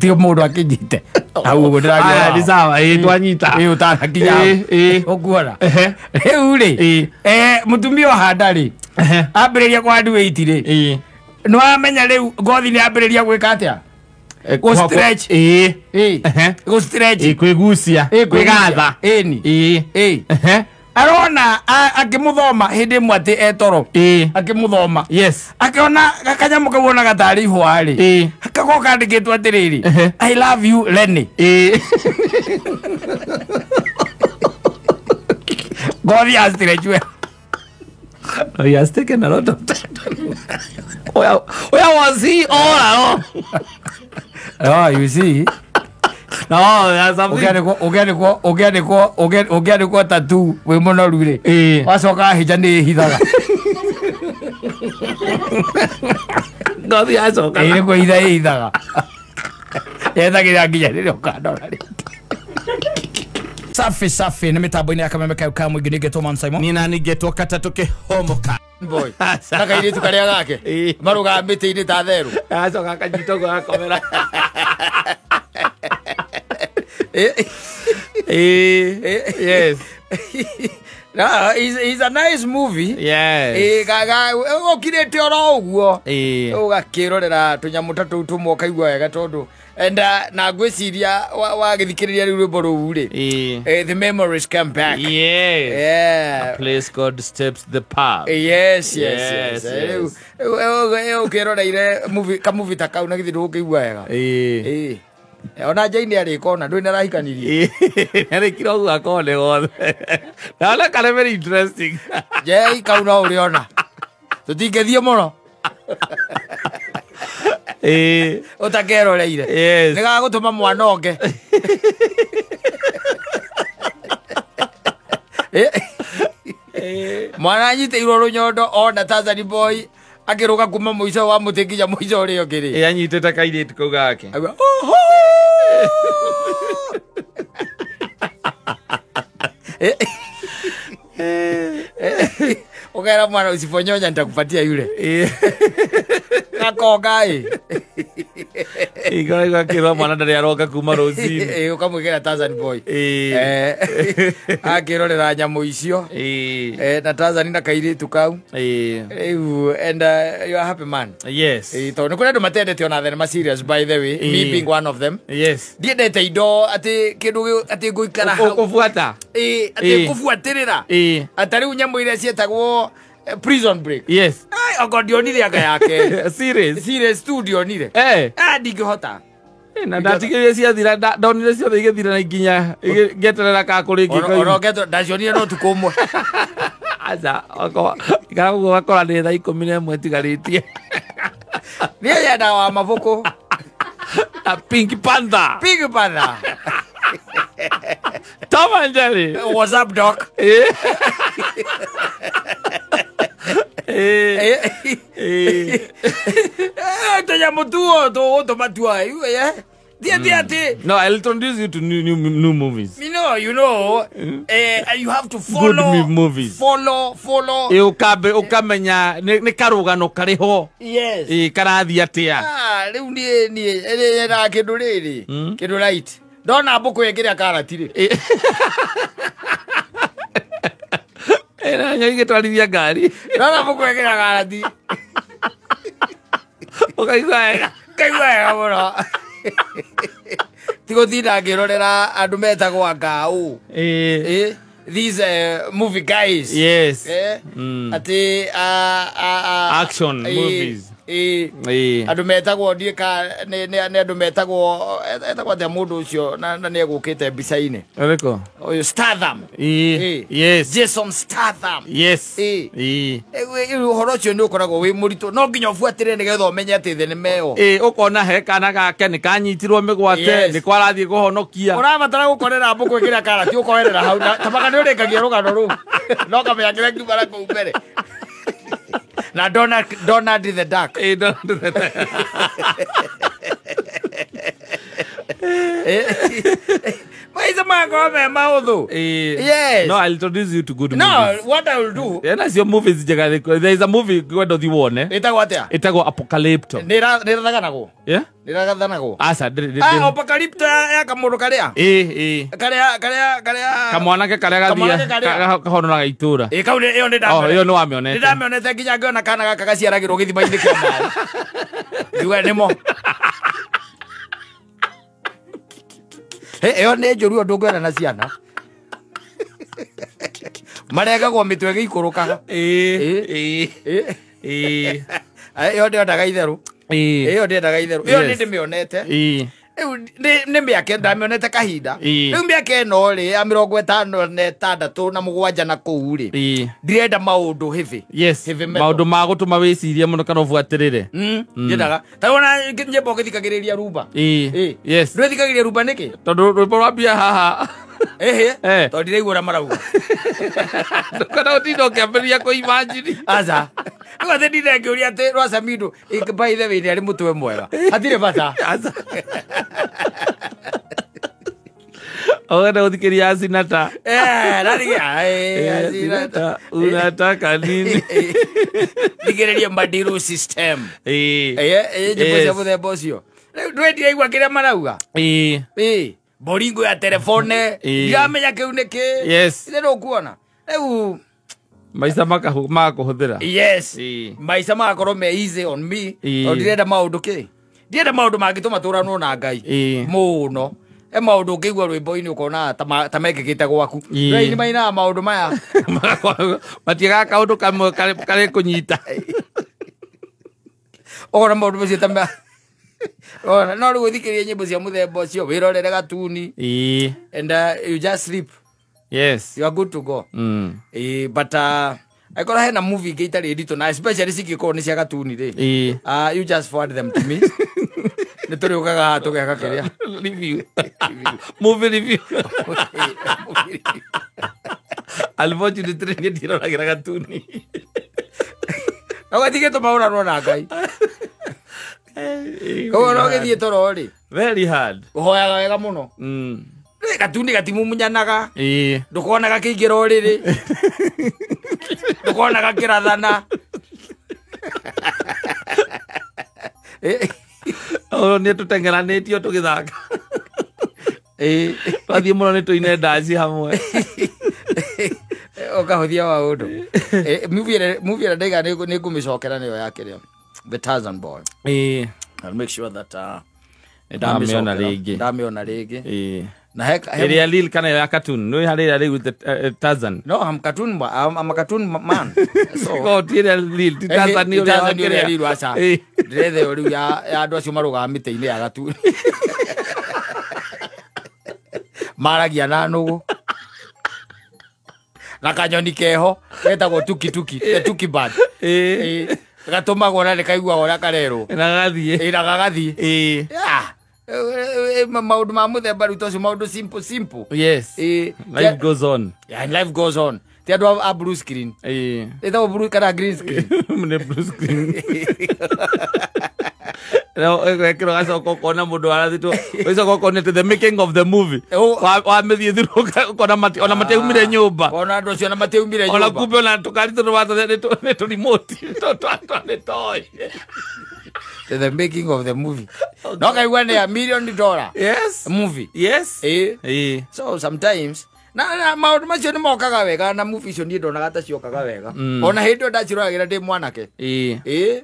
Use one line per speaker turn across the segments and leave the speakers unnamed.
Ti mundu akinyite. Hau uguo ndĩragia.
Ni sawa, twanyita.
Ũtanakinya. Ũkuona. Rĩu rĩ, mũtumia ũhanda rĩ, ambĩrĩria kũhandi weight rĩ. Nĩ wamenya rĩu ngothi nĩ ambĩrĩria gwĩka atĩa? Go stretch. Go stretch.
Kwĩgucia. Kwĩgatha.
Ĩni. Arona akĩmũthoma hĩndĩ ĩmwe atĩ etoro. Akĩmũthoma.
Yes.
Akĩona gakanyamũ kau onaga tarĩ ihũa rĩ. Gakorwo kandĩkĩtwo atĩrĩrĩ. I love you Lenny. Ngothi ya stretch we.
Oh, he has taken a lot of time. Where was he all along?
Oh, you see.
No, that's something.
Ũngĩandĩkwo tattoo wĩ mũnoru rĩ. Wacoka hĩnja nĩ ĩhithaga.
Ngothi yacoka.
Nĩ kwĩhitha ĩhithaga. Yethagĩrĩra nginya rĩrĩa ũkandora rĩngĩ. Safi safi nĩ mĩtambo-inĩ ya Kameme kau ka mũingĩ nĩngetwo Man Simon.
Nĩ na nĩngetwo Katatũ Kĩhomoka.
Boy. Na kairĩtu karĩa gake marũgama mĩtĩ-inĩ ta therũ.
Acoka akanyita ũguo agakomera. Yes.
No, it's a nice movie.
Yes.
Ũkirĩte oro ũguo. Ũgakĩrorera tũnyamũ ta tũu tũmwe ũkaigua wega tondũ and na ngwĩciria wagĩthikĩrĩria rĩu rwĩmbo rũu rĩ. The memories come back.
Yes.
Yeah.
A place called Steps the Pub.
Yes, yes, yes. Rĩu ũkĩroreire movie kamovie ta kau na githĩ ndũgũkĩigua wega. Ona Jane arĩka ona ndũĩ nĩarahikanirie.
Arĩkire ũguo akorwo nĩ gothe. Naona karĩ very interesting.
Jei kau no ũrĩona. Tũtingĩthiĩ mũno. Ũtakeroreire.
Yes.
Nĩgagũtũma mwana onge. Mwana anyitĩirwo rũnyondo ona Tanzania boy akĩrũga kuma mũico wa mũtĩ nginya mũico ũrĩa ũngĩ rĩ.
Anyitĩte kairĩtu kau gake.
Oho! Ũkera mwana usiponyonya nitakupatia yule. Gakonga ĩ.
Igora igakĩrwo mwana ndarĩ aroka kuma rũcinĩ.
Ũkamwĩkĩra Tanzania boy. Akĩrorera nyamũ icio. Na Tanzania na kairĩtu kau. Rĩu and you are happy man.
Yes.
Tondũ nĩ kũrĩ andũ matendete ona thenema serious by the way, me being one of them.
Yes.
Ndiendete indo atĩ kĩndũ atĩ ngũikara hau.
Ũkũbuata.
Atĩ ngũbuatĩrĩra. Ata rĩu nyamũ iria ciĩtagwo Prison Break.
Yes.
Ai ogo ndionire anga yake.
Serious.
Serious tu ndionire. Ndingĩhota.
Na ndatigĩrĩire ciathira ndonire ciothe igĩthira na nginya ngeterera ka kũrĩ ingĩ.
Oro ngeto ndacionire no tukũ ũmwe.
Aca ikara ũguo ũgakora nĩ thaa 11 ĩtigarĩtie.
Niĩ nyendaga wa mabuku.
Na Pink Panther.
Pink Panther.
Tom and Jerry.
What's up, Doc? Tũnyamũ tuo tũgũtũmatua.
No, I'll introduce you to new movies.
You know, you have to follow
good movies.
Follow.
Ukamenya nĩ karũgano karĩ ho.
Yes.
Karathiĩ atĩa.
Rĩu niĩ nyendaga kĩndũ rĩrĩ. Kĩndũ light. Ndona mbũkũ ĩkĩrĩa karati rĩ.
Ĩra nyoi gĩtwarithia ngari.
Ndona mbũkũ ĩkĩrĩa karati.
Ũkaigua wega.
Kaigua wega mũno. Tigũtinda ngĩrorera andũ metagwo angaũ. These movie guys.
Yes.
Atĩ
action movies.
Andũ metagwo ndiĩ ka nĩ andũ metagwo etagwo atĩa mũndũ ũcio na nĩ egũkĩte mbica-inĩ.
Ũrĩkũ?
Ũyũ Statham.
Yes.
Jason Statham.
Yes.
Ũhoro ũcio nĩ ũkoragwo wĩ mũritũ no nginya ũbuatĩrĩre nĩgetha ũmenye atĩ thenema ĩyo.
Ũkona he kana gake nĩ kanyitirwo mĩgwate nĩ kwarathiĩ kũhonokia.
Ũrabatara gũkorera mbũkũ ĩkĩrĩa karati ũkoherera hau tabaka nĩ ũrĩkagia rũgano rũu. No kamenya kĩrĩa kiuma na kũu mbere. Na Donald the Duck.
Donald the Duck.
Maica magakorwo me maũthũ. Yes.
No, I'll introduce you to good
No,
movies.
what I will do.
Ena cio movies njega. There is a movie kwenda ũthiĩ wone.
Ĩtagwo atĩa?
Ĩtagwo Apocalypto.
Nĩ ĩrathaganagwo?
Yeah?
Nĩ ĩrathanagwo?
Aca,
Ah, Apocalypto ya kamũndũ karĩa?
Ĩ.
Karĩa
Kamwanake karĩa
Kamwanake karĩa.
kahonoraga itũra.
Ĩ, kau ĩyo nĩ
Oh, ĩyo
ndamĩonete.
nĩ wamĩonete.
Nĩ ndamĩonete nginya ngĩona kana gaka gaciaragĩrwo gĩthima-inĩ kĩa maĩ. Ngiuga nĩmo. Ĩyo nĩ njũru ũndũ ũngĩona na ciana. Marengagwo mĩtwe ĩgĩikũrũkaga.
Ĩ.
Ĩ.
Ĩ.
Ĩyo ndĩendaga itherũ.
Ĩ.
Ĩyo ndĩendaga itherũ. Ĩyo nĩ
Yes.
ndĩmĩonete.
Ĩ.
Rĩu nĩ mĩaka ndamĩonete kahinda.
Ĩ.
Rĩu mĩaka ĩno rĩ ya 56 na 7 na kũu rĩ.
Ĩ.
Ndirenda maũndũ heavy.
Yes.
Heavy metal.
Maũndũ ma gũtũma wĩcirie mũno kana ũbuatĩrĩre.
Ndiendaga. Ta wona nyĩmbo ũgĩthikagĩrĩria rumba.
Ĩ. Yes.
Ndũthikagĩrĩria rumba nĩkĩ?
Tondũ rwĩmbo rwambia haha.
Ĩhĩ.
Eh.
Tondũ ndiraigua ũrĩa marauga.
Kana ũtinda ũkĩambĩrĩria kũ-imagine.
Aca. Rĩu atĩ ndinde ngĩũria atĩ rwa Samido by the way nĩ arĩ mũtwe mwega. Hatirĩ bata.
Aca. Ũgenda gũthikĩrĩria Asinata.
Eh,
Asinata, unataka nini?
Thikĩrĩria Madiru system.
Ĩ.
Ĩ, nyĩmbo cia
Yes.
mũthemba ũcio. Rĩu ndwendire kĩrĩa marauga.
Ĩ.
Ĩ, boringo ya telefone.
Ĩ.
Ndiramenya kĩu nĩ kĩ.
Yes.
Ithe ndũkuona. Rĩu
Maica magakũhũthĩra.
yes.
Ĩ.
Maica magakorwo me easy on me.
Ĩ.
Tondũ ndirenda maũndũ kĩ. Ndirenda maũndũ mangĩtũma tũranwo na Ngai.
Ĩ.
Mũno. E maũndũ ũngĩigua rwĩmbo-inĩ ũkona ta mekĩkĩte gwaku.
Ĩ.
Rĩu nĩ mainaga maũndũ maya.
Matiagaga kaũndũ kamwe karĩ kũnyita.
Ũkona maũndũ macio ta Ona no rĩu ũthikĩrĩrie nyĩmbo cia mũthemba ũcio wĩrorere gatuni.
Ĩ.
And you just sleep.
Yes.
You are good to go. Ĩ, but angĩkorwo hena movie ingĩ itarĩ nditũ na especially cingĩkorwo nĩ cia gatuni rĩ.
Ĩ.
You just forward them to me. Nĩ tũrĩũkaga haha tũgeka kĩrĩa.
Review. Movie review. Unfortunately niĩ ndiroragĩra gatuni.
No gatigĩtũma ũranwo na Ngai. Koguo no gĩthiĩ toro rĩ.
Very hard.
Ũhoyaga wega mũno. Gatuni gatimumunyanaga.
Ĩ.
Ndũkonaga kĩingĩra ũrĩrĩ. Ndũkonaga kĩrathana.
Oh, nĩ tũteng'eranĩtio tũgĩthaka.
Ĩ.
Twathiĩ mũno nĩ tũine ndaci hamwe.
Ũkahũthia maũndũ. Movie ĩrĩa ndaiga nĩ ngũmĩcokera nĩyo ya kĩrĩa. The Tarzan Boy.
Ĩ.
I'll make sure that nĩ
Ndamĩona
ndamĩcokera.
rĩngĩ.
Ndamĩona rĩngĩ.
Ĩ.
Na he
Ĩrĩa Lil kana ya cartoon. Nĩ harĩ ĩrĩa rĩu Tarzan.
No, I'm cartoon I'm a cartoon man. So
Ko ti ĩrĩa Lil, ti Tarzan nĩ ũrĩa
Tarzan nĩ ũrĩa
wa
Lil aca.
Ĩ.
Ndĩretha ĩyo rĩu ya andũ acio marũgaga mĩtĩ-inĩ ya gatuni. Maragia na nũgũ. Na kanyoni keho getagwo tuki tuki, the tuki bird.
Ĩ.
Gatũmagwo na nĩkaiguaga ũrĩa karerwo.
Na gagathiĩ.
Ĩ, na gagathiĩ.
Ĩ.
Yeah. Maũndũ ma mũthemba rĩu tocio maũndũ simple simple.
Yes.
Ĩ.
Life goes on.
Yeah, and life goes on. Ti andũ a blue screen.
Ĩ.
Ĩtagwo blue kana green screen.
Nĩ blue screen. No, wekĩrwo gacoka ũkona mũndũ arathitwo ũgacoka ũkona atĩ the making of the movie. Wamĩthiĩ through ũkona ona matiaumire nyũmba.
Ona andũ acio ona matiaumire
Ona
nyũmba.
kumbe ona tũkari tũrũ nĩ tũrimoti nĩ toy.
The making of the movie. No kaigua nĩ $1 million
Yes.
movie.
Yes.
Ĩ.
Ĩ.
So sometimes na maũndũ macio nĩ mokaga wega na movie icio niĩ ndonaga ta ciokaga wega. Ona hĩndĩ ĩyo ndaciroragĩra ndĩ mwanake.
Ĩ.
Ĩ.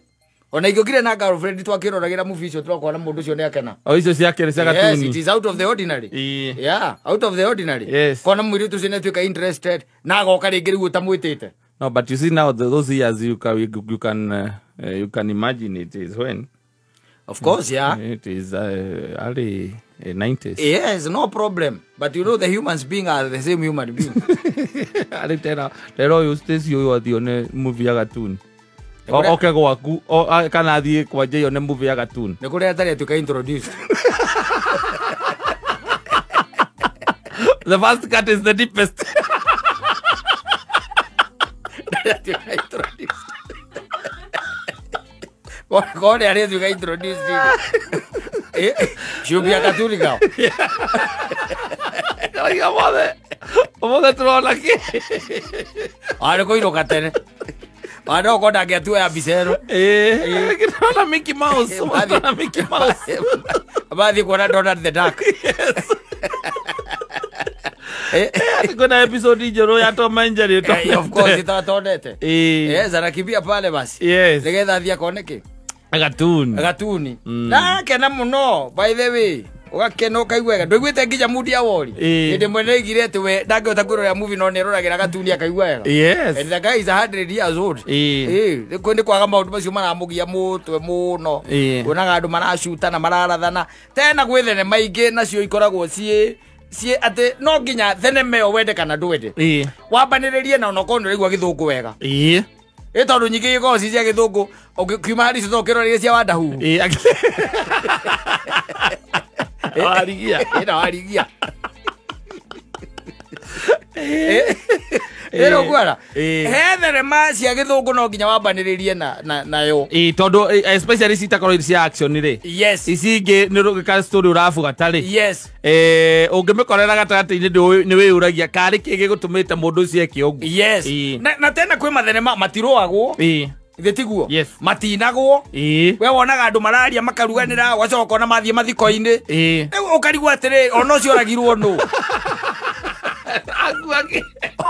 Ona ingĩokire na girlfriend twakĩroragĩra movie icio tũrakona mũndũ ũcio nĩ akena.
O icio cia kĩrĩ cia
Yes,
gatuni.
it is out of the ordinary.
Ĩ.
Yeah, out of the ordinary.
Yes.
Kona mũirĩtu ũcio nĩatuĩka interested na agoka rĩngĩ rĩu ũtamwĩtĩte.
No, but you see now those years you can imagine it is when.
Of course, yeah.
It is early 90s.
Yes, no problem. But you know the humans being are the same human being.
Arĩ tena tera ũyũ Stacy ũyũ athiĩ one movie ya cartoon. Oke gwaku kana athiĩ kwa Jay one movie ya cartoon.
Nĩ kũrĩa atarĩ atuĩka introduced.
The first cut is the deepest.
Atuĩka introduced. Kore arĩa atuĩka introduced. Ciũmbia katuni kao.
Karagia mothe. Ũmũthĩ tũrona kĩ?
Arĩ kũinũka tene. Ano ko ndangĩatua ya mbica ĩno.
Tũrona Mickey Mouse. Tũrona Mickey Mouse.
Mathiĩ kuona Donald the Duck.
Kuna episode njerũ ya Tom and Jerry.
Of course itatonete. Yes, anakimbia pale basi.
Yes.
Nĩgetha athiĩ akone kĩ?
Gatuni.
Gatuni. Ndakena mũno by the way. Ũgakena ũkaigua wega. Ndũiguĩte nginya Moody Awori. Hĩndĩ ĩmwe nĩaigire atĩ we ndangĩhota kwĩrorera movie no nĩeroragĩra gatuni akaigua wega.
Yes.
And the guy is 100 years old. Nĩ kwaga maũndũ macio maramũgia mũtwe mũno. Wonaga andũ maracutana mararathana. Tena gwĩ thenema ingĩ nacio ikoragwo ciĩ atĩ no nginya thenema ĩyo wende kana ndwende. Wambanĩrĩrie na onokorwo nĩ ũraigua gĩthũngũ wega. Ĩ tondũ nyingĩ ikoragwo ci cia gĩthũngũ ũkiuma harĩ icio no ũkĩrorerie cia Wandahuhu.
Warigia.
Ĩna warigia. Ĩno gwara. He thenema cia gĩthũngũ no nginya wambanĩrĩrie nayo.
Tondũ especially citakorwo irĩ cia action rĩ.
Yes.
Ici ingĩ nĩ ka story ũrabuata rĩ.
Yes.
Ũngĩmĩkorera gatagatĩ-inĩ nĩ wĩyũragia karĩ kĩ gĩgũtũmĩte mũndũ ũcio eke ũguo.
Yes. Na tena kwĩ mathenema matirũagwo. Ithe tiguo.
Yes.
Matinagwo. We wonaga andũ mararia makaruganĩra ũgacoka ũkona mathiĩ mathiko-inĩ. Rĩu ũkarigwo atĩrĩ ona ũcio oragirwo nũ.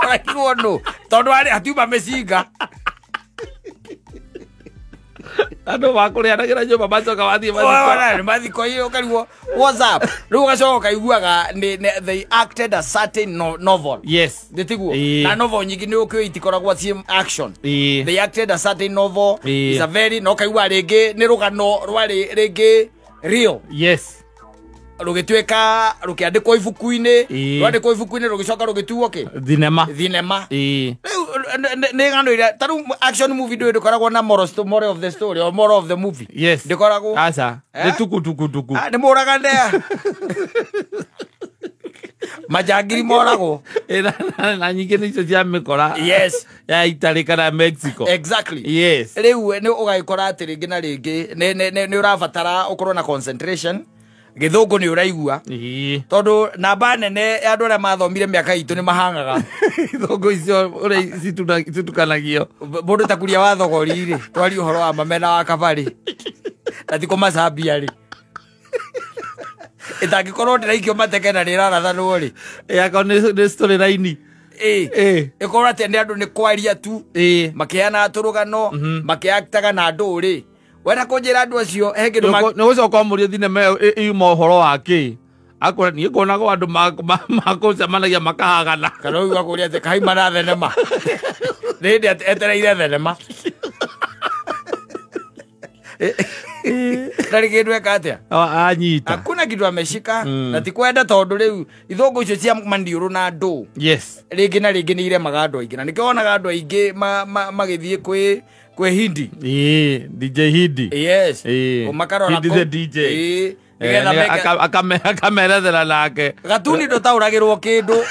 Oragirwo nũ tondũ hatiuma mĩcinga.
Andũ makũrĩanagĩra nyũmba macoka mathiĩ mathiko.
Mathiko-inĩ ũkarigwo what's up. Rĩu ũgacoka ũkaiguaga they acted a certain novel.
Yes.
Nĩ tiguo. Na novel nyingĩ nĩ ũkĩũĩ itikoragwo ciĩ action. They acted a certain novel. It's a very na ũkaigua rĩngĩ nĩ rũgano rwarĩ rĩngĩ real.
Yes.
Rũgĩtuĩka rũkĩandĩkwo ibuku-inĩ, rwandĩkwo ibuku-inĩ rũgĩcoka rũgĩtuo kĩ?
Thinema.
Thinema. Rĩu nĩ ng'ano iria ta rĩu action movie ndũĩ ndĩkoragwo na moral of the story or moral of the movie.
Yes.
Ndĩkoragwo.
Aca. Nĩ tuku tuku tuku.
Nĩ mũragane. Majangiri moragwo.
Na nyingĩ nĩ icio cia mĩkora.
Yes.
Ya Italy kana Mexico.
Exactly.
Yes.
Rĩu nĩ ũgagĩkora atĩ rĩngĩ na rĩngĩ nĩ ũrabatara ũkorwo na concentration. Gĩthũngũ nĩ ũraigua. Tondũ namba nene ya andũ arĩa mathomire mĩaka itũ nĩ mahangaga.
Ithũngũ icio ũrĩa citukanagio.
Mũndũ ta Kuria wa Thogori rĩ, twarie ũhoro wa mamena wa kabarĩ. Na ti kũmacambia rĩ. Ĩtangĩkorwo ndĩraikio mateke na nĩĩrarathanwo rĩ.
Akorwo nĩ story line.
Ĩkorwo atĩ nĩ andũ nĩ kwaria tu. Makĩheanaga tũrũgano, makĩaktaga na andũ rĩ. Wenda kũnjĩra andũ acio he kĩndũ
nĩ gũcoka ũmũrie thinema ĩyo yuma ũhoro wa kĩ. Akwĩra niĩ nguonaga andũ makũcemanagia makahagana.
Kana ũigua kũria atĩ kaima na thenema. Nĩ hĩndĩ etereire thenema. Ndarĩ kĩndũ eka atĩa?
Anyita.
Hakuna kitu ameshika na ti kwenda tondũ rĩu ithũngũ icio cia maniũrũ na andũ.
Yes.
Rĩngĩ na rĩngĩ nĩ iremaga andũ aingĩ na nĩkĩo wonaga andũ aingĩ magĩthiĩ kwĩ Hindi.
DJ Hindi.
Yes. Makarora
Hindi the DJ. Akamerethera nake.
Gatuni ndũtaũragĩrwo kĩndũ.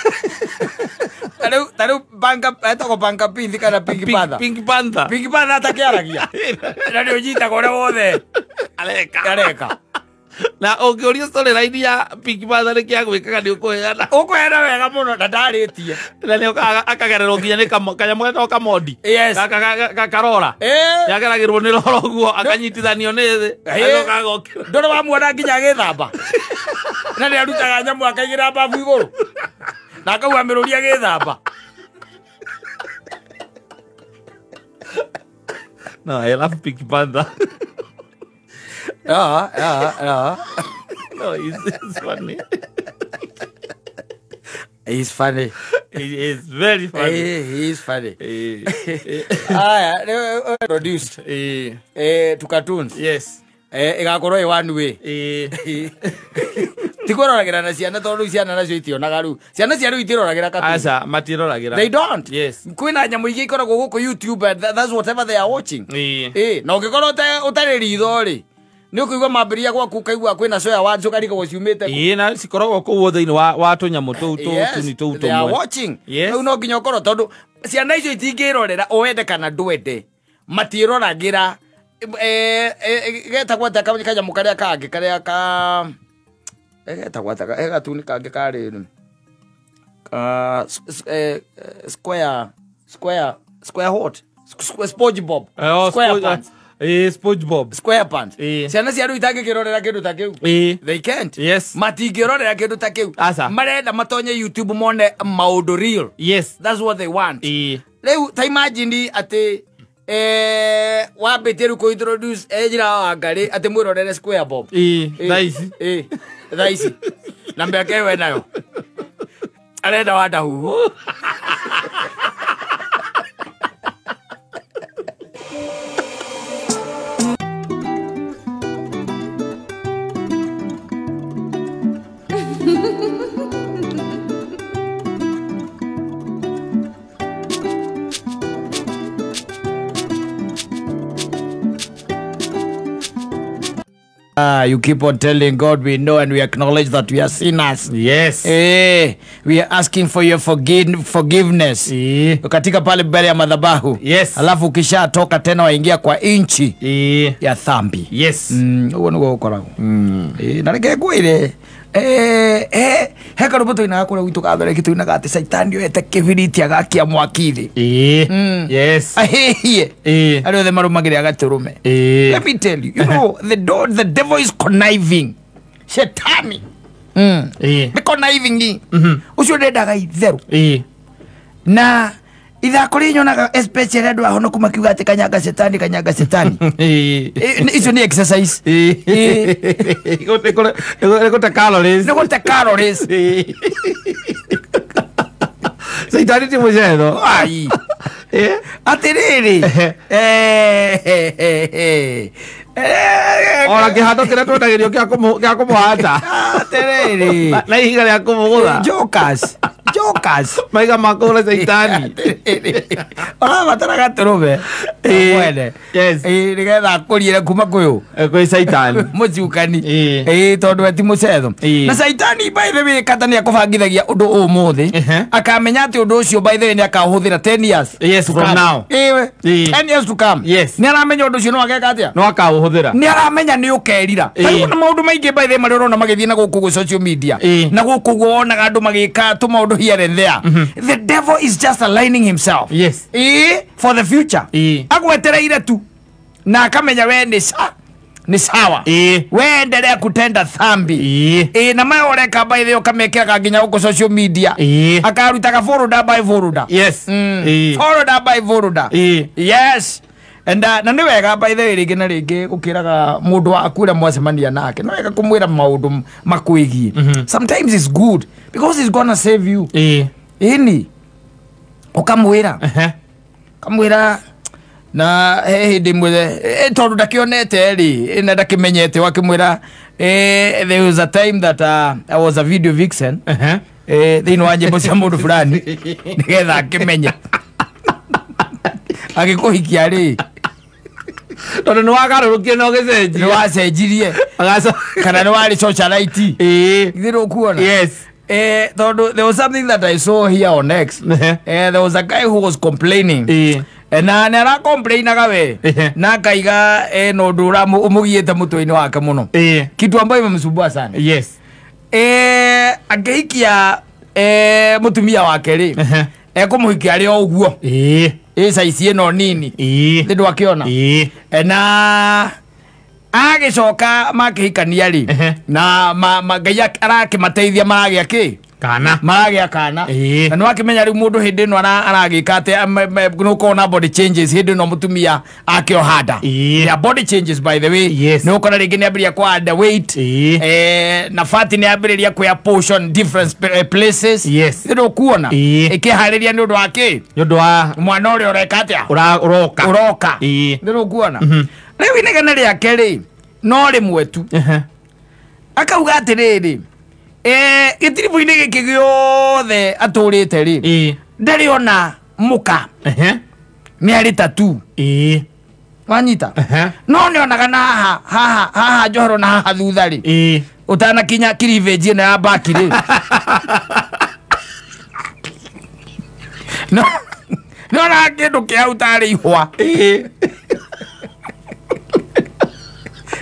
Ta rĩu Banga etagwo Banga Pink kana Pink Panther.
Pink Panther.
Pink Panther atakĩaragia. Na nĩ ũnyitaga ũrĩa wothe areka.
Na ũngĩũrio story line ya Pink Panther nĩ kĩa gwĩkaga nĩ ũkũheana.
Ũkũheana wega mũno na ndarĩtie.
Na nĩ akagererwo nginya nĩ kanyamũ getagwo kamondi.
Yes.
Karora. Yageragĩrwo nĩ rora ũguo akanyitithanio nĩ thĩ. Agoka agokĩra.
Ndũrĩ wamuona nginya agĩthamba. Na nĩ arutaga nyamũ akaigĩra mbabu igũrũ. Na akaua mĩrũri agĩthamba.
No, I love Pink Panther. No, it's funny.
He's funny.
He is very funny.
He is funny. Aya, produced. To cartoons.
Yes.
Igakorwo ĩ one way. Ti kwĩroragĩra na ciana tondũ ciana nacio itionaga rĩu. Ciana cia rĩu itiroragĩra cartoons.
Aca, matiroragĩra.
They don't.
Yes.
Kwĩna nyamũ ingĩ ikoragwo gũkũ YouTube and that's whatever they are watching. Na ũngĩkorwo ũtarĩ ritho rĩ, nĩ ũkũigua mambĩrĩria gwaku ũkaigua kwĩna soya words ũkarigwo ciumĩte kũ.
Na cikoragwo kũu thĩinĩ wa tũnyamũ tũu tũtuni tũu
They are
tũmwe.
watching.
Yes.
Rĩu no nginya ũkorwo tondũ ciana icio itingĩrorera ũwende kana ndwende. Matiroragĩra. Getagwo atĩa kanyamũ karĩa kangĩ karĩa ka getagwo atĩa he gatuni kangĩ karĩ Square square square what? SpongeBob. Square pants.
SpongeBob.
Square pants. Ciana cia rĩu itangĩkĩrorera kĩndũ ta kĩu. They can't.
Yes.
Matingĩrorera kĩndũ ta kĩu.
Asa.
Marenda matonye YouTube mone maũndũ real.
Yes.
That's what they want. Rĩu ta imagine atĩ wambĩtie rĩu kũ introduce njĩra wa Ngarĩ atĩ mwĩrorere Square Bob.
Thaa ici.
Thaa ici. Na mĩaka ĩyo enayo. Arenda wa ndahuhu. You keep on telling God we know and we acknowledge that we are sinners.
Yes.
We are asking for your forgiveness. Katika pale mbele ya madhabahu.
Yes.
Alafu ukishatoka tena waingia kwa inchi ya dhambi.
Yes.
Uwo niguo ukoragwo. Na reke ngwire. He karũmbo tũinaga kũrĩa gwitũ Gathoreki tũinaga atĩ Caitani oete kĩbiriti agakia mwaki thĩ.
Yes.
Ahĩhie. Arĩa othe marũmagĩrĩra agatũrũme. Let me tell you, you know, the devil is conniving. Shetani. Nĩ conniving. Ũcio ndendaga itherũ. Na ithako rĩ nyonaga especially andũ ahonoku makiuga atĩ kanyanga shetani kanyanga shetani. Icio nĩ exercise.
Nĩ gũte calories.
Nĩ gũte calories.
Caitani ti mũcetho.
Ai. Atĩrĩrĩ.
Ona kĩhando kĩrĩa twendagĩrio gĩa kũmũhanda.
Atĩrĩrĩ.
Na ihiga rĩa kũmũgũtha.
Jokers. Jokers.
Maiga makũra Caitani.
Ũrabatara gatũrũme. Mwene.
Yes.
Nĩgetha akũriĩre kuma kwĩ ũ?
Kwĩ Caitani.
Mũcukani. Tondũ we ti mũcetho. Na Caitani by the way kata nĩakũbangithagia ũndũ ũmũthĩ. Akamenya atĩ ũndũ ũcio by the way nĩakaũhũthĩra 10 years.
Yes, from now.
10 years to come.
Yes.
Nĩaramenya ũndũ ũcio no ageka atĩa?
No akaũhũthĩra.
Nĩaramenya nĩ ũkerira. Tarĩu na maũndũ maingĩ by the way marĩa ũrona magĩthiĩ na gũkũ gwĩ social media. Na gũkũ guo wonaga andũ magĩka tũmaũndũ here and there. The devil is just aligning himself.
Yes.
For the future. Agwetereire tu. Na akamenya we ni sawa. We endelea kutenda dhambi. Na maya ũreka by the way ũkamekĩraga nginya gũkũ social media. Akarutaga folder by folder.
Yes.
Folder by folder. Yes. And na nĩ wega by the way rĩngĩ na rĩngĩ gũkĩraga mũndũ waku ũrĩa mwacemania nake. Nĩ wega kũmwĩra maũndũ makwĩgiĩ. Sometimes it's good because it's gonna save you. Ĩni ũkamwĩra. Kamwĩra na he hĩndĩ ĩmwe tondũ ndakĩonete rĩ na ndakĩmenyete wakĩmwĩra there was a time that I was a video vixen thĩinĩ wa nyĩmbo cia mũndũ fulani nĩgetha akĩmenye agĩkũhikia rĩ
tondũ nĩ wagarũrũkire na ũgĩcenjia.
Nĩ wacenjirie kana nĩ warĩ socialite. Githĩ ndũkuona?
Yes.
Tondũ there was something that I saw here on X. There was a guy who was complaining. Na nĩ aracomplainaga we na akaiga na ũndũ ũmũgiĩte mũtwe-inĩ wake mũno. Kitu ambayo imemsumbua sana.
Yes.
Akĩhikia mũtumia wake rĩ ekũmũhikia arĩ o ũguo. Size ĩno nini. Nĩ ndwakĩona. Na agĩcoka makĩhikania rĩ na Ngai arakĩmateithia maragĩa kĩ?
Kana.
Maragĩa kana. Na nĩ wakĩmenya rĩu mũndũ hĩndĩ ĩno aragĩka atĩ nĩ ũkorwo na body changes hĩndĩ ĩno mũtumia akĩoha nda. There are body changes by the way.
Yes.
Nĩ ũkora rĩngĩ nĩambĩrĩria kwa under weight. Na fat nĩambĩrĩria kuoya portion different places.
Yes.
Nĩ ũkuona. Ĩkĩharĩria nĩ ũndũ wa kĩ?
Nĩ ũndũ wa
mwana ũrĩa ũreka atĩa?
Ũroka.
Ũroka. Nĩ ũkuona. Rĩu inegene rĩake rĩ no rĩmwe tu. Akauga atĩrĩrĩ gĩtiribũ-inĩ gĩkĩ gĩothe atũrĩte rĩ ndarĩ ona mũka. Nĩ arĩ tattoo. Wanyita? No nĩonaga na haha haha haha njohero na haha thutha rĩ ũtanakinya cleavage ĩno ya baki rĩ no nĩonaga kĩndũ kĩa hau tarĩ ihũa.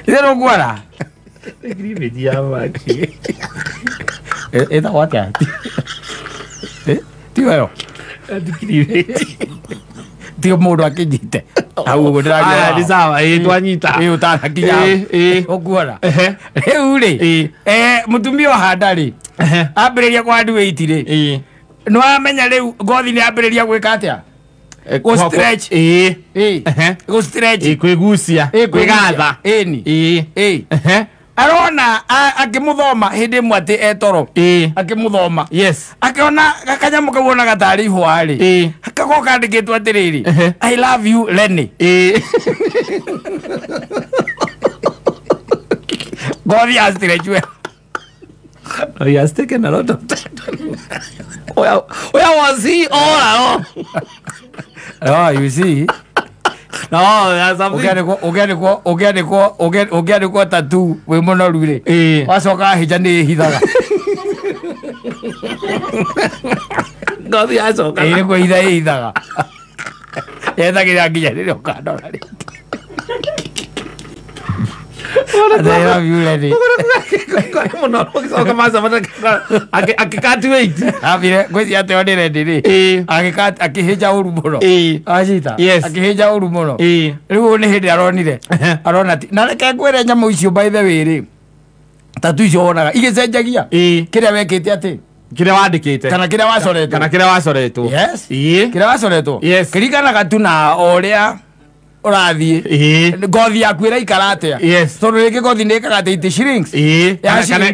Nĩ ũkuona?
Cleavage ya baki.
Ĩtagwo atĩa? Tiyo yo. Tiyo mũndũ akĩnyite. Hau ũguo ndĩraria.
Aya ni sawa twanyita.
Ũtanakinya. Ũkuona. Rĩu rĩ mũtumia ũhanda rĩ ambĩrĩria kwa weight rĩ. Nĩwamenya rĩu ngothi nĩ ambĩrĩria gwĩka atĩa? Go stretch. Go stretch.
Kwĩgucia. Kwĩgatha.
Ĩni. Arona akĩmũthoma hĩndĩ ĩmwe atĩ etoro. Akĩmũthoma.
Yes.
Akĩona gakanyamũ kau onaga tarĩ ihũa rĩ. Gakorwo kandĩkĩtwo atĩrĩrĩ. I love you Lenny. Ngothi ya stretch we.
Oh, he has taken a lot of time. Where was he all along?
Oh, you see.
No, there's something.
Ũngĩandĩkwo tattoo wĩ mũnoru rĩ. Wacoka hĩnja nĩ ĩhithaga.
Ngothi yacoka.
Nĩ kwĩhitha ĩhithaga. Yethagĩrĩra nginya rĩrĩa ũkandora rĩngĩ. I love you, Lenny.
Akĩkati weight.
Ambire ngwĩciria atĩ onire Lenny rĩ. Akĩhĩnja ũru mũno. Acita. Akĩhĩnja ũru mũno. Rĩu nĩ hĩndĩ aronire. Arona ti. Na reke ngwĩre nyamũ icio by the way rĩ. Tatu icio wonaga igĩcenjagia. Kĩrĩa wekĩte atĩ.
Kĩrĩa wandĩkĩte.
Kana kĩrĩa wacoretwo.
Kana kĩrĩa wacoretwo.
Yes. Kĩrĩa wacoretwo.
Yes.
Kĩringanaga tu na ũrĩa ũrathiĩ. Ngothi yaku ĩraikara atĩa.
Yes.
Tondũ rĩngĩ ngothi nĩ ĩkaga atĩ it shrinks.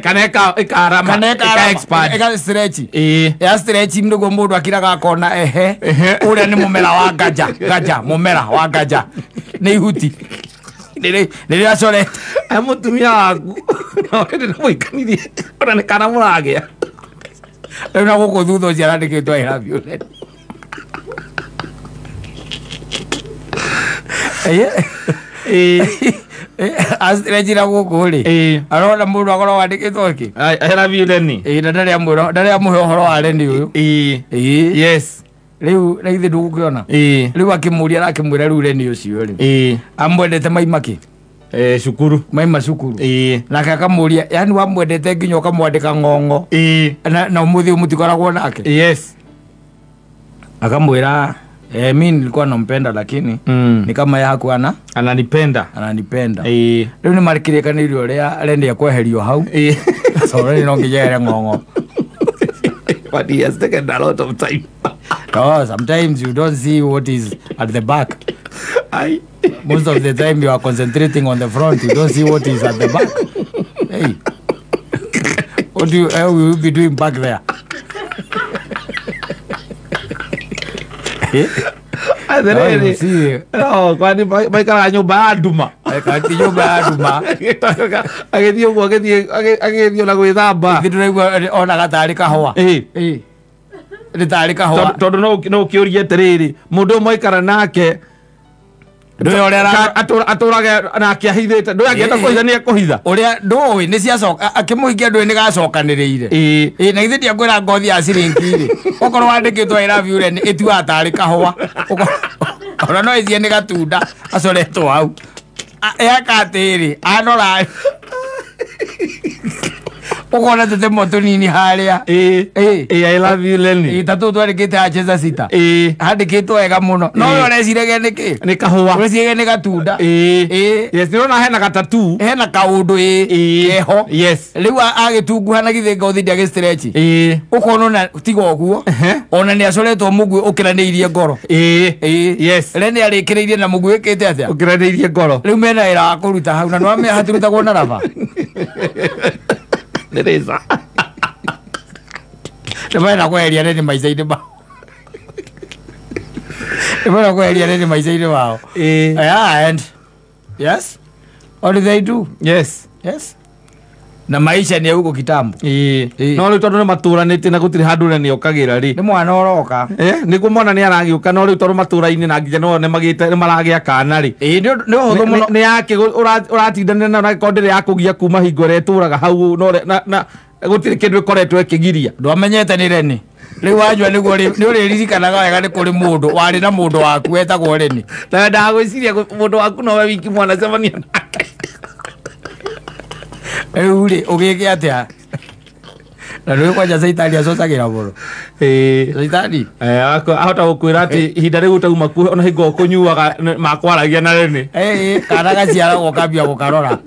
Kana ĩkarama.
Kana ĩkarama. Ĩka stretch. Ya stretch nĩguo mũndũ akiraga akona ehe. Ũrĩa nĩ mũmera wa nganja. Nganja mũmera wa nganja. Nĩ ihuti. Rĩrĩa acorete.
Mũtumia waku. No hĩndĩ nĩ mũikanirie. Ona nĩ kana mũragĩa.
Rĩu na gũkũ thutha ũcio arandĩkĩtwo I love you Lenny. Astrechira gũkũ rĩ. Arona mũndũ akorwo wandĩkĩtwo kĩ?
I love you Lenny.
Na ndarĩ amũhe ũhoro wa Lenny ũyũ.
Yes.
Rĩu na ithe ndũgũkĩona. Rĩu akĩmũria arakĩmwĩra rĩu Lenny ũcio rĩ. Amwendete maima kĩ?
Cukuru.
Maima cukuru. Nake akamũria yani wamwendete nginya ũkamwandĩka ng'ong'o. Na ũmũthĩ ũyũ mũtikoragwo nake.
Yes.
Akamwĩra mimi nilikuwa nampenda lakini ni kama yeye hakuwa
ananipenda.
Ananipenda. Rĩu nĩ marĩkĩrĩkanĩirio ũrĩa Lenny ekweherio hau. So Lenny no nginya ere ng'ong'o.
But he has taken a lot of time.
Oh, sometimes you don't see what is at the back. Most of the time you are concentrating on the front, you don't see what is at the back. Hey. What do you will you be doing back there?
No, kwani maikaraga nyũmba ya nduma.
Ti nyũmba ya nduma.
Agĩthiĩ ũguo agĩthiĩ ona gwĩthamba.
Ithuĩ tũraigua onaga tarĩ kahũa. Nĩ tarĩ kahũa.
Tondũ no ũkĩũrie atĩrĩrĩ, mũndũ ũyũ mwaikara nake
ndũĩ ũrĩa
atũraga nake ahithĩte, ndũĩ angĩenda kũhitha nĩ ekũhitha.
Ũrĩa ndũĩ nĩ ciacoka akĩmũhikia ndũĩ nĩ gacokanĩrĩire. Na githĩ ndiakwĩra ngothi ya ciringi rĩ. Okorwo wandĩkĩtwo I love you Lenny ĩtuaga tarĩ kahũa. Ona no ĩthiĩ nĩ gatunda acoretwo hau. Eka atĩrĩ anora ũkona tũtemo tũnini harĩa.
I love you Lenny.
Ta tũtũ twandĩkĩte acheza sita. Handĩkĩtwo wega mũno. No we ũreciragia nĩ kĩ?
Nĩ kahũa.
Ũreciragia nĩ gatunda.
Yes, nĩũrona hena gatatu.
Hena kaũndũ keho.
Yes.
Rĩu agĩtunguha na githĩ ngothi ndĩagĩ stretch. Ũkona ona tiga ũguo. Ona nĩ acoretwo mũguĩ ũkĩranĩirie ngoro.
Yes.
Lenny arĩkĩrĩirie na mũguĩ wĩkĩte atĩa?
Ũkĩranĩirie ngoro.
Rĩu mena wĩra wa kũruta hau na nĩwamenya hatirutagwo na raba.
Nĩ rĩca.
Nĩ marenda kweheria Lenny maica-inĩ mao. Nĩ marenda kweheria Lenny maica-inĩ mao. Yeah, and yes. What do they do?
Yes.
Yes. Na maisha ni huko kitambo.
No rĩu tondũ nĩ matũranĩte na gũtirĩ handũ Lenny okagĩra rĩ.
Nĩ mwana ũroka.
Nĩguo mwana nĩ aragĩũka no rĩu tondũ matũra-inĩ na nginya no nĩ magĩte nĩ maragĩa kana rĩ.
Nĩ ũhũthũ mũno.
Nĩ yake ũratindanĩra nayo na angĩkorwo ndĩrĩ yakũgia kuma hingo ĩrĩa ĩtũraga hau no na gũtirĩ kĩndũ ĩkoretwo ĩkĩgiria.
Ndwamenyete nĩ Lenny. Rĩu wanyua nĩguo nĩ ũrĩririkanaga wega nĩ kũrĩ mũndũ warĩ na mũndũ waku wetagwo Lenny.
Na ndagwĩciria mũndũ waku nowe wiki mwanacemania nake.
Rĩu rĩ ũgĩke atĩa? Na nĩ kwanja caitani acocagĩra mũno. Caitani
ahota gũkwĩra atĩ ihinda rĩu ũtauma kuo ona hingo ũkũnyuaga makwaragia na Rene.
Kana gaciaragwo ũkambia gũkarora.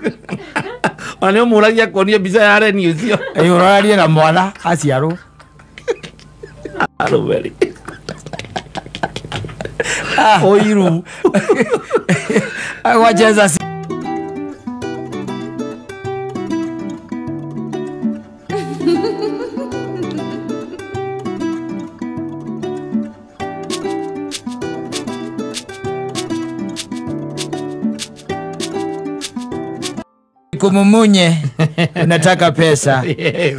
Ona nĩ ũmũragia kuonia mbica ya Reni ũcio.
Ũrorarie na mwana aciarwo.
Arũmeri. Oiru.
Wacheza. Kumumunye nataka pesa.
Yes.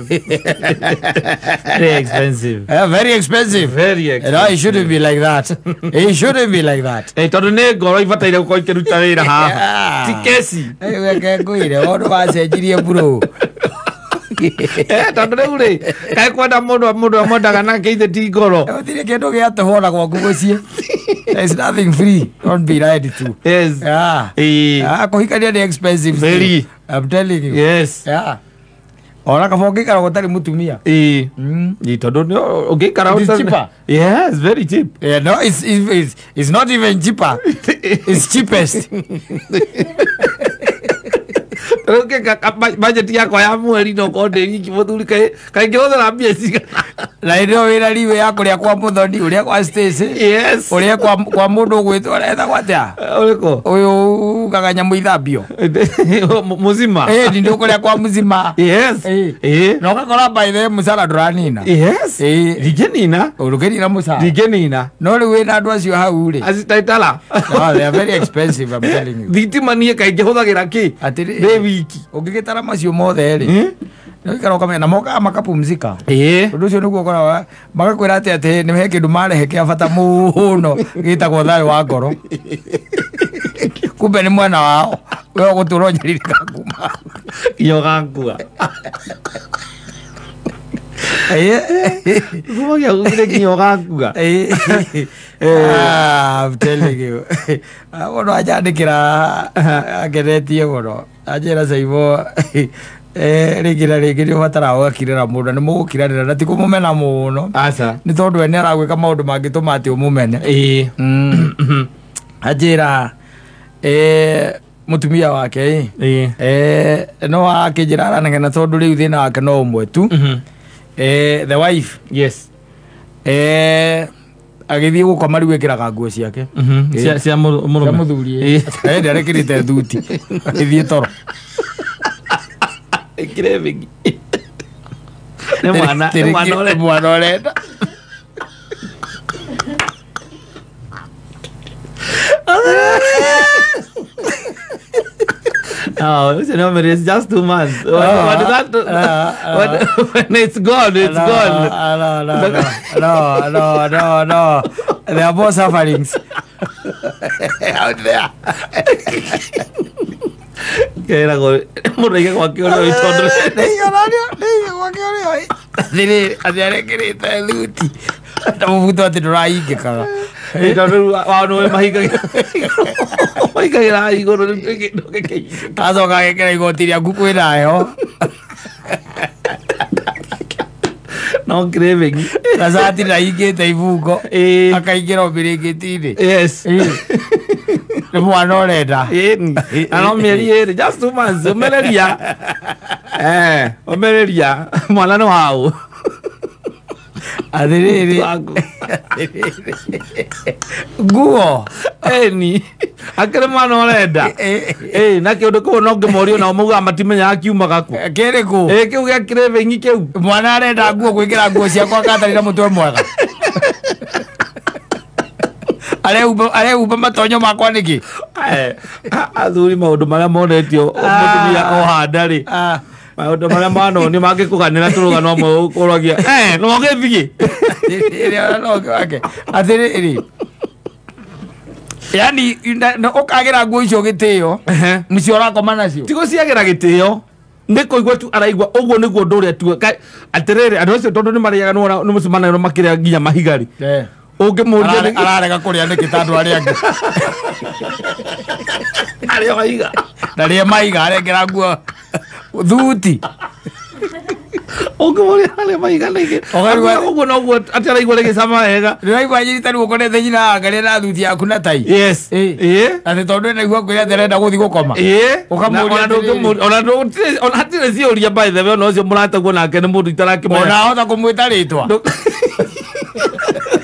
Very expensive.
Very expensive.
Very expensive.
No, it shouldn't be like that. It shouldn't be like that.
Tondu nĩ ngoro ibataire gũkorwo ikĩruta wĩra haha. Ti kesi.
Weke ngwire ũndũ wacenjirie bro.
Tondu rĩu rĩ kaĩ kwenda mũndũ amwendaga nake ithe ti ngoro.
Gũtirĩ kĩndũ gĩa tũhũ ona gwaku mũciĩ. There's nothing free. Don't be lied to.
Yes.
Yeah. Kũhikania nĩ expensive.
Very.
I'm telling you.
Yes.
Yeah. Ona kaba ũngĩikara gũtarĩ mũtumia.
Tondũ ũngĩikara
It is cheaper.
Yes, very cheap.
Yeah, no, it's not even cheaper. It's cheapest.
Budget yakwa ya mweri no korwo ndĩ wiki mũthuri kaĩ ngĩhũthĩra mbia cigana.
Na hĩndĩ ĩyo wĩra riwe ya kũrĩa kwa Mũthoni, ũrĩa kwa Stacy.
Yes.
Ũrĩa kwa mũndũ ũgwĩtwo aretagwo atĩa?
Ũrĩkũ?
Ũyũ ugaga nyamũ ithambio.
Mũzima.
Ndĩ kũrĩa kwa Mũzima.
Yes.
Na ũgakora by the way mũcara ndũranina.
Yes. Ndingĩnina.
Ũrũkĩnina mũcara.
Ndingĩnina.
No rĩu wĩna andũ acio hau rĩ.
Acitaitara.
No, they are very expensive, I'm telling you.
Thitima niĩ kaingĩ hũthagĩra kĩ?
Atĩrĩ.
Ndĩ wiki.
Ũngĩgĩtara macio mothe rĩ. Nĩ ũkamenya na mokaga makapumzika. Ũndũ ũcio nĩguo ũkoraga magakwĩra atĩ atĩ nĩ he kĩndũ marehe kĩa bata mũno gĩtagwo thayũ wa ngoro. Kumbe nĩ mwena wao we ũgũtũra ũnyarirĩka kuma.
Nginya ũgakua. Kuma gĩakũire nginya ũgakua.
I'm telling you. Mũndũ anjandĩkĩra angenetie mũno. Anjĩra Caimo rĩngĩ na rĩngĩ nĩ ũbataraga ũgakirĩra mũndũ na nĩ mũgũkiranĩra na ti kũmũmena mũno.
Aca.
Nĩ tondũ we nĩ aragwĩka maũndũ mangĩtũma atĩ ũmũmene. Anjĩra mũtumia wake no akĩnjĩra aranegena tondũ rĩu thĩna wake no ũmwe tu. The wife.
Yes.
Agĩthiĩ gũkoma rĩu ĩkĩraga nguo ciake.
Cia mũrũme.
Cia mũthuri. Ndarekĩrĩte thuti. Agĩthiĩ toro.
Craving. Nĩ mwana
mwana ũrenda.
Oh, it's just 2 months. When it's gone, it's gone.
No. There are more sufferings out there.
Kĩragwo mũndũ aige gwake ũrĩa ũĩ tondũ
gwake ũrĩa ũĩ. Atĩrĩrĩ, atĩ arekĩrĩte thuti na mũbuto atĩ ndũrahingĩkaga.
Tondũ rĩu wao nĩwe mahingagĩra igũrũ rĩu kĩndũ gĩkĩhingĩka.
Acoka agekĩra igoti rĩaku kwĩna heho.
No craving.
Na cati ndahingĩte ibungo. Akaingĩra ũbĩrĩngĩti-inĩ.
Yes.
Nĩ mwana ũrenda.
Na no mĩeri ĩrĩ, just 2 months, ũmereria. Ũmereria. Mwana nĩ waũ.
Atĩrĩrĩ. Nguo.
Ĩni. Akĩrĩ mwana ũrenda. Na kĩũndũ kĩu no ngĩmorio nao maugaga matimenyaga kiumaga kũ.
Kĩrĩkũ?
Kĩu gĩa craving kĩu.
Mwana arenda nguo gwĩkĩra nguo ciakwa gatarĩ na mũtwe mwega. Arehumba matonyo makwa nĩkĩ?
Athuri maũndũ marĩa monetio mũtumia ohanda rĩ. Maũndũ marĩa manonio mangĩkũganĩra tũrũgano amwe ũrogia no ũgĩthiĩ.
Atĩrĩrĩ. Yaani ũkagĩra nguo icio gĩtĩo nĩcio ũrakoma nacio.
Ti gũciagĩra gĩtĩo. Nĩ kũigua tu araigua ũguo nĩguo ũndũ ũrĩa tu. Atĩrĩrĩ andũ acio tondũ nĩ marĩaga nĩ mũcemanagia makĩrĩa nginya mahiga rĩ. Ũngĩmũria
ararega kũrĩa nĩkĩ ta andũ arĩa angĩ.
Arĩa maiga.
Na rĩa maiga arekĩra nguo thuti.
Ũngĩmũria harĩa mahiga nĩkĩ? Ũguo noguo atĩ araigua rĩgĩcama wega.
Ndĩraigua nyirita rĩu ũkorete nyina angaria na thuti yaku na tai.
Yes. Ĩĩ.
Atĩ tondũ ena igua kwĩra atĩ arenda gũthiĩ gũkoma.
Ĩĩ.
Ũkamũria atĩrĩrĩ.
Ona ona hatirĩ ciũria by the way, ona ũcio mũrataguo nake nĩ mũndũ itarakĩmenya.
Ona ahota kũmwĩta rĩtwa.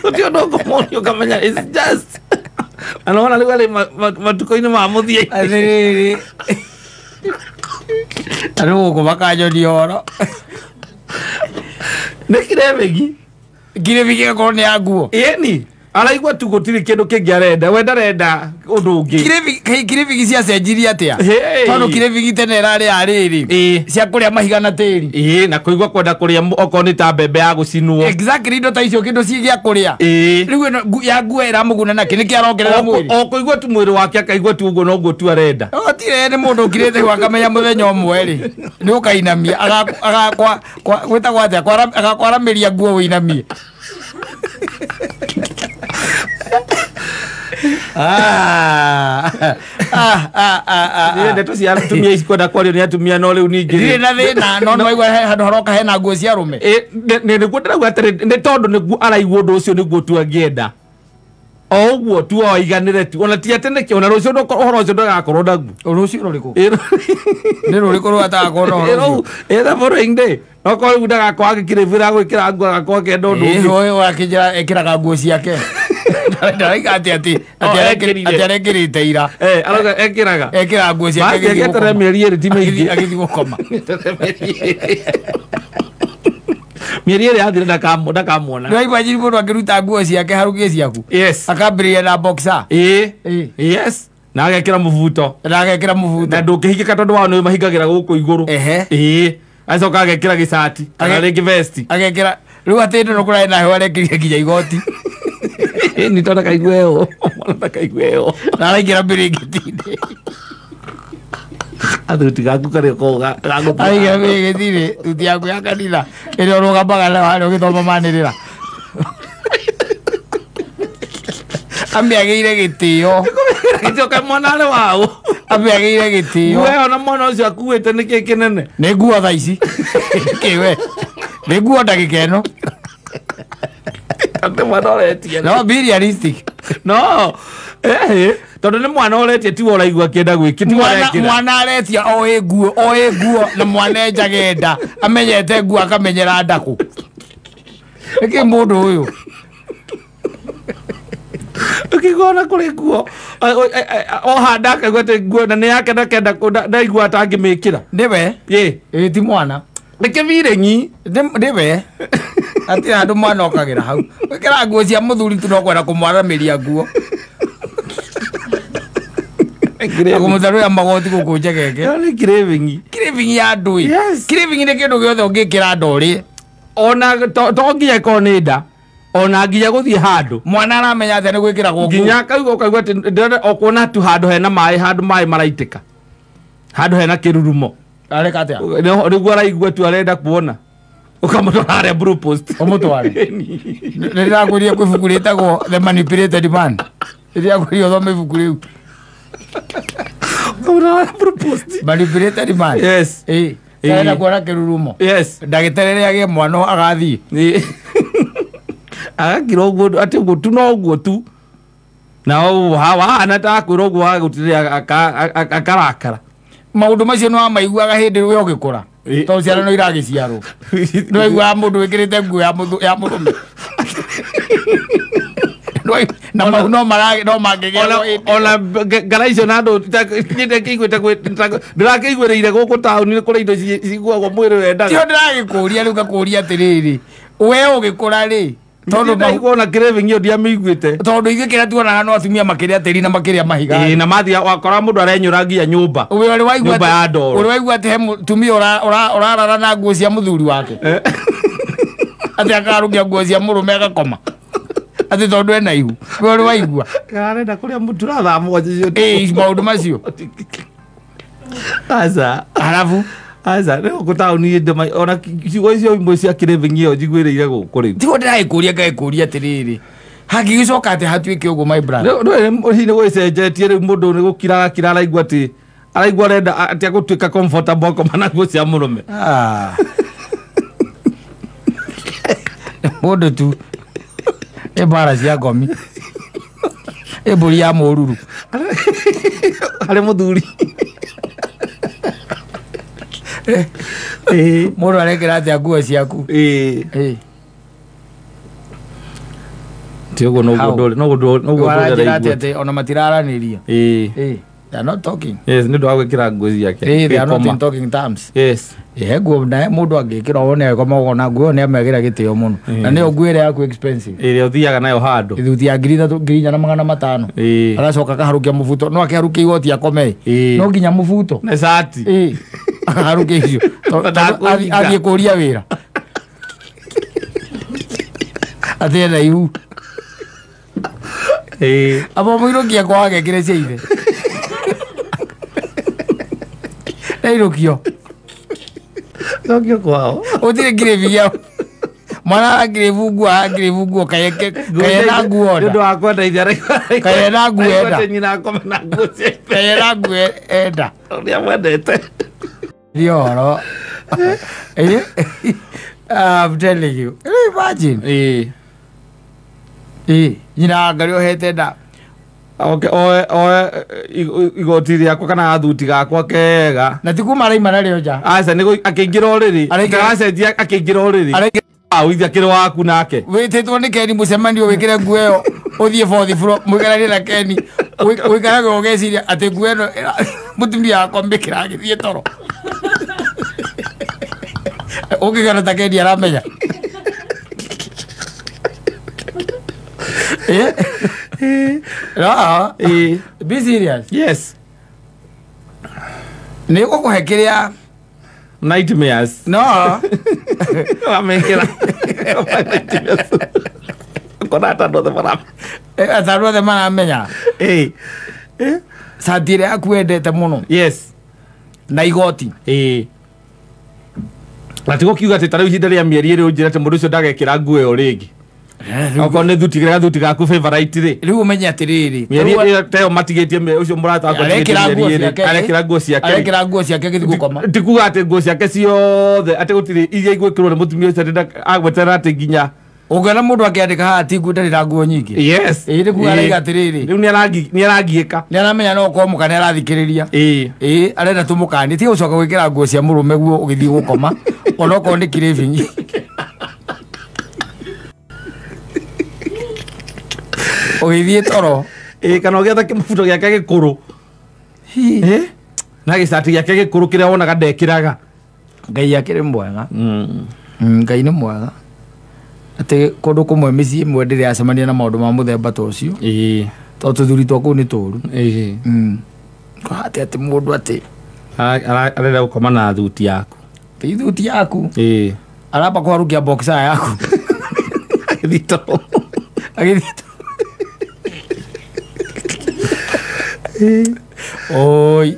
Ũcio no kũmũria ũkamenya it's just. Ana rĩu arĩ matukũ-inĩ ma mũthia.
Atĩrĩrĩ. Arĩ gũkũ makanyonia ũhoro.
Nĩ kirĩbĩgi.
Kirĩbĩgi ĩgakorwo nĩ ya nguo.
Ĩni. Araigua tu gũtirĩ kĩndũ kĩngĩ arenda. We ndarenda ũndũ ũngĩ.
Kirĩbĩgi ciacenjirie atĩa? Tondũ kirĩbĩgi tene ĩrarĩ ya rĩrĩ. Cia kũrĩa mahiga na tĩri.
Ĩĩ, na kũigua kwenda kũrĩa okorwo nĩ ta mbembe ya gũcinwo.
Exactly, indo ta icio kĩndũ ci gĩa kũrĩa. Rĩu ĩno ya nguo ĩramũguna nakĩ? Nĩkĩ arongerera mwĩrĩ?
O kũigua tu mwĩrĩ wake akaigua tu ũguo noguo tu arenda.
Gũtirĩ nĩ mũndũ ũkirĩte hau akamenya mũthenya ũmwe rĩ, nĩ ũkainamia, gwĩtagwo atĩa? Agakwaramĩria nguo wĩinamie.
Ndeto cia atumia ici kwenda kwario nĩ atumia no rĩu ningĩ
ndirĩ na thĩna no nĩwaigua he handũ haroka hena nguo cia arũme.
Nĩguo ndĩrauga atĩrĩ nĩ tondũ nĩguo araigua ũndũ ũcio nĩguo tu angĩenda o ũguo tu oiganĩre tu ona ti atĩ nĩkĩ ona rũciũ ũhoro ũcio ndagakorwo naguo.
Rũciũ rũrĩkũ? Nĩ rũrĩkũ rũgatagakorwo na ũhoro ũcio?
The following day okorwo rĩu ndagakorwo agĩkirĩbĩra gwĩkĩra nguo agakorwo akĩenda ũndũ ũngĩ.
Ũyũ akĩnjĩra ekĩraga nguo ciake. Ndaraiga atĩ atĩ arekĩrĩte ira.
Arauga ekĩraga.
Ekĩraga nguo ciake
agĩthiĩ gũkoma. Mĩeri ĩrĩ ti mĩingĩ.
Agĩthiĩ gũkoma.
Mĩeri ĩrĩ yathira ndakamuona.
Nĩwaigua njiri mũndũ akĩruta nguo ciake harũkie ciaku.
Yes.
Akambĩrĩria na boxer.
Ĩĩ. Yes. Na agekĩra mũbuto.
Na agekĩra mũbuto.
Na ndũngĩhingĩka tondũ wao nĩ mahingagĩra gũkũ igũrũ. Ĩĩ. Acoka agekĩra gĩcati kana rĩngĩ vesti.
Agekĩra rĩu atĩ ĩno kũrarĩ na heho arekĩrire nginya igoti.
Nĩ tondũ ndakaigua heho. Mwana ndakaigua heho.
Na araingĩra mĩrĩngĩti-inĩ.
Athuti gaku karĩa ko gagũtua.
Araingĩra mĩrĩngĩti-inĩ thuti yaku ya kanitha ĩrĩa ũrũgamaga nayo harĩa ũgĩthoma manĩrĩra. Amĩagĩire gĩtĩo.
Gĩtĩo kaĩ mwana arĩ waũ.
Amĩagĩire gĩtĩo.
We ona mwana ũcio akuĩte nĩkĩ kĩnene?
Nĩ nguo thaa ici. Nĩkĩ we? Nĩ nguo ndagĩka ĩno.
Nĩ mwana ũretia.
No be realistic.
No. Tondũ nĩ mwana ũretia tiwe ũraigua akĩenda gwĩkĩ tiwe arekĩra.
Mwana aretia oĩ nguo na mwana enjage nda amenyete nguo akamenyera ndakũ. Nĩkĩ mũndũ ũyũ?
Ũkĩigua ona kũrĩ nguo o handa akaigua atĩ nguo na nĩ yake ndakenda ndaigua atangĩmĩkĩra.
Nĩwe? Ĩĩ ti mwana.
Nĩ kĩbiring'i.
Nĩwe. Hatirĩ handũ mwana okagĩra hau. Gwĩkĩra nguo cia mũthuri tu no kwenda kũmwaramĩria nguo. Kũmũtarũra magoti gũkũ njegenge.
Nĩ kĩrĩbing'i.
Kĩrĩbing'i ya andũ ĩ. Kĩrĩbing'i nĩ kĩndũ gĩothe ũngĩkĩra nda ũrĩe.
Ona to nginya ĩkorwo nĩ nda. Ona nginya gũthiĩ handũ.
Mwana aramenya atĩa nĩ gwĩkĩragwo nguo.
Nginya akaigua ũkaigua atĩ ndĩrenda o kuona tu handũ hena maĩ, handũ maĩ maraitĩka. Handũ hena kĩrurumo.
Areka atĩa?
Nĩguo araigua tu arenda kuona. Ũkamũtwara harĩa Blue Post.
Ũmũtware. Nĩ ndĩrakwĩrire kwĩ ibuku rĩtagwo The Manipulated Man. Nĩ ndĩrakwĩrire ũthome ibuku rĩu.
Ũkamũtwara harĩa Blue Post.
Manipulated Man.
Yes.
Ĩĩ. Arenda kuona kĩrurumo.
Yes.
Ndagĩtarĩ rĩrĩa agĩe mwana agathiĩ.
Agakira ũguo atĩ ũguo tu no ũguo tu. Na wahana ta akwĩra ũguo agũtirĩ akarakara.
Maũndũ macio nĩ wamaiguaga hĩndĩ ĩyo ũgĩkũra. Tondũ ciana no iragĩciarwo. Nĩ waiguaga mũndũ wĩkĩrĩte nguo ya mũrũme. Na mau no mangĩgĩa
ona ngara icio na andũ ndĩrakĩiguĩrĩire gũkũ taũni kũrĩ indo ciguagwo mwĩrĩ wendaga.
Tio ndĩragĩkũria rĩu ngakũria atĩrĩrĩ, we ũgĩkũra rĩ tondũ
ndaigua ona craving ĩyo ndiamĩiguĩte.
Tondũ ithuĩ kĩrĩa tuonaga no atumia makĩrĩa tĩri na makĩrĩa mahiga.
Ĩĩ na mathiĩ wakora mũndũ arenyũrangia nyũmba. Nyũmba ya ndoro.
Ũrĩ waigua atĩ he mũtumia ũrarara na nguo cia mũthuri wake. Atĩ akarũkia nguo cia mũrũme agakoma. Atĩ tondũ ena ihu. We ũrĩ waigua.
Arenda kũrĩa mũtura thaa mũgwanja cio.
Ĩĩ maũndũ macio.
Aca.
Arabu.
Aca rĩu gũkũ taũni ona ciugo icio imwe cia craving ĩyo njiguĩrĩire gũkũ rĩu.
Tiguo ndĩragĩkũria ngagĩkũria atĩrĩrĩ. Hangĩgĩcoka atĩ hatuĩke ũguo my brother.
Rĩu hihi nĩ gũgĩcenjetie rĩu mũndũ nĩ gũkira agakira araigua atĩ araigua arenda atĩ agũtuĩka comfortable akoma na nguo cia mũrũme.
Mũndũ tu. Nĩ mbara cia ngomi. Nĩ mbũri ya mũruru.
Harĩ mũthuri.
Mũndũ arekĩra atĩa nguo ciaku?
Ti ũguo noguo noguo noguo
ndũrĩ atĩ ona matiraranĩria. They are not talking.
Yes, nĩ ũndũ wa gwĩkĩra nguo ciake.
They are not in talking terms.
Yes.
Nguo na mũndũ angĩkĩra wone agĩkoma ũkona nguo nĩ amekĩra gĩtĩo mũno. Na nĩyo nguo ĩrĩa yaku expensive.
Ĩrĩa ũthiaga nayo handũ.
Ithuti ya 3,000 4,500. Agacoka akaharũkia mũbuto. No akĩharũkia igoti akome. No nginya mũbuto.
Na cati.
Akaharũkia icio. Athiĩ kũria wĩra. Athiĩ na ihu. Abo mũirũkia kwa agekĩre cia ithe. Nairũkio.
Nokio kwao.
Ũtirĩ ngirĩbi gĩa mwana arangirĩbu nguo arangirĩbu nguo kayena nguo
nĩ ũndũ wa kwenda ithe
kayena nguo enda
nyina akome na nguo cia ithe
kayena nguo enda
ũrĩa mwendete.
Ndio horo. I'm telling you. Can you imagine? Nyina ngarĩ ohete nda.
Okay, oe igoti rĩakwa kana gathuti gakwa kega.
Na ti kuma araima narĩo nja.
Aca nĩ akĩingĩra ũrĩrĩ. Aracenjia akĩingĩra ũrĩrĩ. Ithe akĩrĩ waku nake.
Wĩtĩtwo nĩ Keni mũcemanio wĩkĩre nguo ĩyo ũthiĩ fourth floor mũikaranie na Keni. Ũikarage ũgeciria atĩ nguo ĩno mũtumia wakwa mĩkĩra agĩthiĩ toro. Ũngĩgana ta Keni aramenya. No, be serious.
Yes.
Nĩ ũgũkũhe kĩrĩa
nightmares.
No.
Amekĩra nightmares. Kona atandũ othe maramenya.
Atandũ othe maramenya. Cati ĩrĩa yaku wendete mũno.
Yes.
Na igoti.
Na tigo kiuga atĩ ta rĩu ihinda rĩa mĩeri ĩrĩ ũnjĩre atĩ mũndũ ũcio ndagekĩra nguo ĩyo rĩngĩ. Okorwo nĩ thuti kĩrĩa gathuti gaku favorite rĩ.
Rĩu ũmenye atĩrĩrĩ.
Mĩeri ĩyo ta ĩyo matigĩtie ũcio mũrata wakwa
arekĩra nguo ciake.
Arekĩra nguo ciake.
Arekĩra nguo ciake agĩthiĩ gũkoma.
Ti kuga atĩ nguo ciake ciothe atĩ gũtirĩ iria igwĩkĩrwo nĩ mũtumia ũcio atĩ agweterera atĩ nginya
ũngĩona mũndũ akĩandĩka haha ti nguo ndarĩ na nguo nyingĩ.
Yes.
Nĩ kuga araiga atĩrĩrĩ.
Rĩu nĩ aragiĩka.
Nĩ aramenya no ũkorwo mũka nĩ arathikĩrĩria. Arenda tũmũkanie tiga gũcoka gwĩkĩra nguo cia mũrũme guo ũgĩthiĩ gũkoma onokorwo nĩ craving. Ũgĩthiĩ toro.
Kana ũgĩetha kĩmũbuto gĩake gĩkũrũ. Na gĩcati gĩake gĩkũrũ kĩrĩa wonaga ndekĩraga.
Ngai akĩrĩ mwega. Ngai nĩ mwega. Atĩ kũndũ kũmwe mĩciĩ ĩmwe ndĩrĩ yacemania na maũndũ ma mũthemba ta ũcio. Tondũ tũthuri twa kũu nĩ tũũru. Atĩ atĩ mũndũ atĩ
arenda gũkoma na thuti yaku.
Ti thuti yaku. Aramba kũharũkia boxer yaku.
Agĩthiĩ toro.
Agĩthiĩ toro. Oi.